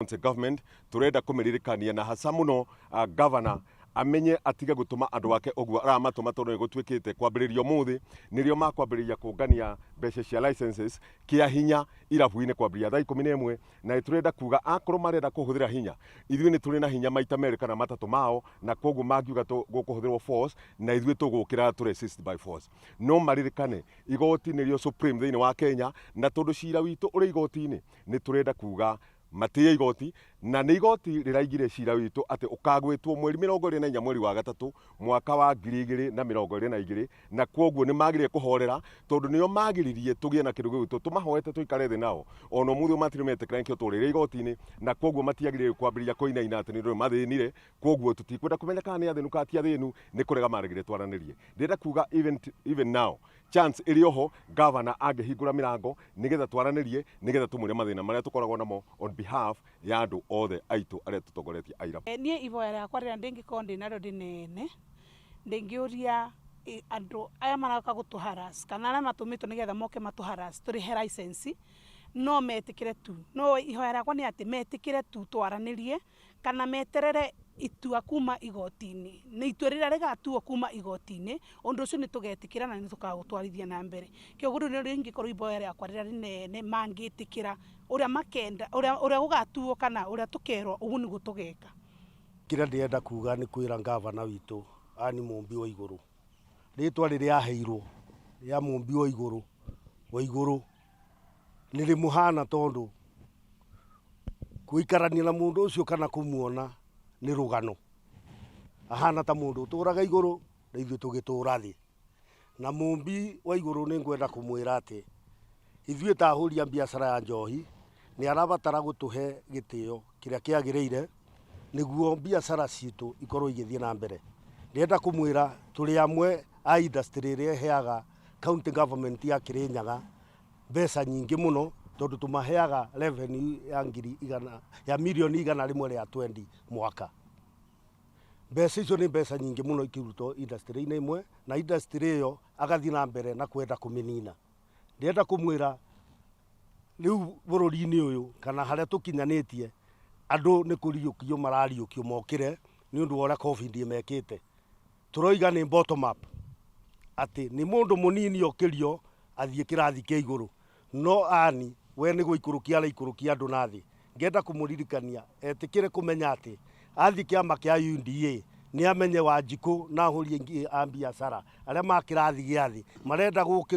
County government turenda kũmĩririkania na hasa mũno governor amenye atige gũtũma andũ ake ũguo aramatũma, tondũ nĩ gũtuĩkĩte kwambĩrĩria ũmũthĩ nĩrĩo makwambĩrĩria kũngania mbeca cia licenses kĩa hinya irabu-inĩ kwambĩrĩria thaa 11. Na nĩ tũrenda kuga akorwo marenda kũhũthĩra hinya, ithuĩ nĩ tũrĩ na hinya maita merĩ kana matatũ mao, na koguo mangiuga gũkũhũthĩrwo force na ithuĩ tũgũkĩra tũ resist by force. No maririkane igoti nĩrĩo supreme thĩinĩ wa Kenya, na tondũ cira witũ ũrĩ igoti-inĩ, nĩ tũrenda kuga matĩye igoti, na nĩ igoti rĩraigire cira witũ atĩ ũkagwĩtwo mweri 24 mweri wa gatatũ mwaka wa 2022. Na kwoguo nĩ magĩrĩire kũhorera, tondũ nĩo magĩririe tũgĩe na kĩndũ gĩgwĩtwo tũmahoete tũikare thĩ nao. Ona ũmũthĩ matirĩ metĩkĩra, nĩkĩo tũrĩre igoti-inĩ, na kwoguo matiagĩrĩire kwambĩrĩria kũinaina atĩ nĩ ũndũ mathĩnire. Kwoguo tũtikwenda kũmenya kana nĩ athĩnu kana ti athĩnu, nĩ kũrega maregire twaranĩrie. Ndĩrenda kuga even now chance ĩrĩ oho, governor angĩhingũra mĩrango nĩgetha twaranĩrie, nĩgetha tũmwĩre mathĩna marĩa tũkoragwo namo on behalf ya andũ othe aitũ arĩa tũtongoretie airabu. Niĩ ivoya rĩakwa rĩrĩa ndĩngĩkorwo ndĩ narĩo rĩnene, ndĩngĩũria andũ aya maroka gũtũ harass kana arĩa matũmĩtwo nĩgetha moke matũ harass tũrĩhe license, no metĩkĩre tu. No ihoya rĩakwa nĩ atĩ metĩkĩre tu twaranĩrie kana meterere itua kuma igoti-inĩ. Nĩ itua rĩrĩa rĩgatuo kuma igoti-inĩ, ũndũ ũcio nĩ tũgetĩkĩra na nĩ tũkagũtwarithia na mbere. Kĩoguo rĩu nĩrĩo rĩngĩkorwo ihoya rĩakwa rĩrĩa rĩnene, mangĩtĩkĩra ũrĩa makenda, ũrĩa gũgatuo kana ũrĩa tũkerwo, ũguo nĩguo tũgeka. Kĩrĩa ndĩrenda kuga nĩ kwĩra ngavana witũ Anne Mũmbi wa Igũrũ, rĩtwa rĩrĩa aheirwo rĩa Mũmbi wa Igũrũ wa Igũrũ nĩ rĩmũhana, tondũ gũikarania na mũndũ ũcio kana kũmuona nĩ rũgano. Ahana ta mũndũ ũtũraga igũrũ na ithuĩ tũgĩtũra thĩ. Na Mũmbi wa Igũrũ, nĩ ngwenda kũmwĩra atĩ ithuĩ ta ahũri a biacara ya njohi nĩ arabatara gũtũhe gĩtĩo kĩrĩa kĩagĩrĩire nĩguo biacara citũ ikorwo igĩthiĩ na mbere. Ndĩrenda kũmwĩra tũrĩ amwe a industry ĩrĩa ĩheaga county government ya Kirinyaga mbeca nyingĩ mũno, tondũ tũmaheaga revenue ya ngiri igana ya mirioni 120 mwaka. Mbeca icio nĩ mbeca nyingĩ mũno ikĩrutwo industry-inĩ ĩmwe, na industry ĩyo agathiĩ na mbere na kwenda kũmĩnina. Ndĩrenda kũmwĩra rĩu bũrũri-inĩ ũyũ kana harĩa tũkinyanĩtie, andũ nĩ kũriũkio marariũkio mokĩre nĩ ũndũ wa ũrĩa COVID ĩmekĩte. Tũroiga nĩ bottom up, atĩ nĩ mũndũ mũnini okĩrio athiĩ kĩrathi kĩa igũrũ, no ani we nĩ gũikũrũkia araikũrũkia andũ na thĩ. Ngenda kũmũririkania etĩkĩre kũmenya atĩ athiĩ kĩama kĩa UDA nĩ amenye Wanjikũ na ahũri aingĩ a biacara arĩa ma kĩrathi gĩa thĩ marenda gũkĩrio.